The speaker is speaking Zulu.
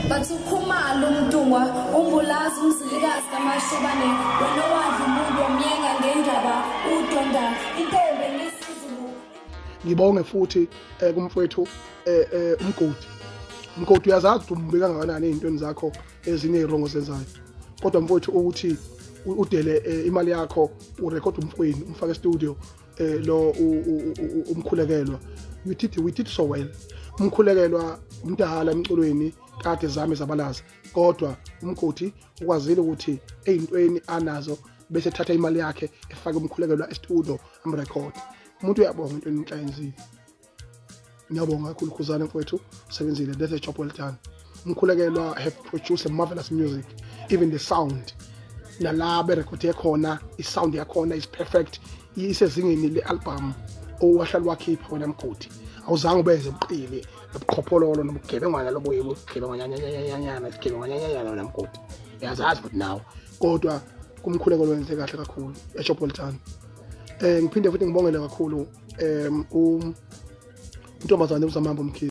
Bathi ukhumalo umntungwa umbulazi umzilikazi kaMashobane wena owadla umuntu omyenga ngendaba udonda intombi ngesizulu. Ngibonge futhi kumfowethu uMgodi. Umgodi uyazazi ukuthi umbi kangakanani ey'ntweni zakho ezinye ey'rongo zenzayo, kodwa mfowethu ukuthi udele imali yakho urekhode umfweni umfake e-studio lo umkhulekelwa. You did, we did so well. Umkhulekelwa umdala emculweni kade zami zabalaza, kodwa uMgodi ukwazile ukuthi ey'ntweni anazo bese ethatha imali yakhe efake umkhulekelwa e-studio amrekhode. Umuntu uyabonga into enhle ayenzile. Ngiyabonga kakhulu Khuzane mfowethu, usebenzile. That's a job well done. Umkhulekelwa have produced a marvelous music, even the sound nala berekhode khona, i-sound yakhona is perfect, isezingeni le-album owahlala wakhipha wena Mgodi. Awuzange ubeze ubuqili nobuqhophololo nobugebengwana lobuye bugebengwanyanyanyanyana isigebengwanyanyanyana wena Mgodi, uyazazi futhi nawe. Kodwa kumkhuleko wenze kahle kakhulu, a job well done. Ngiphinde futhi ngibongele kakhulu untombazane uZamambo Mkhize.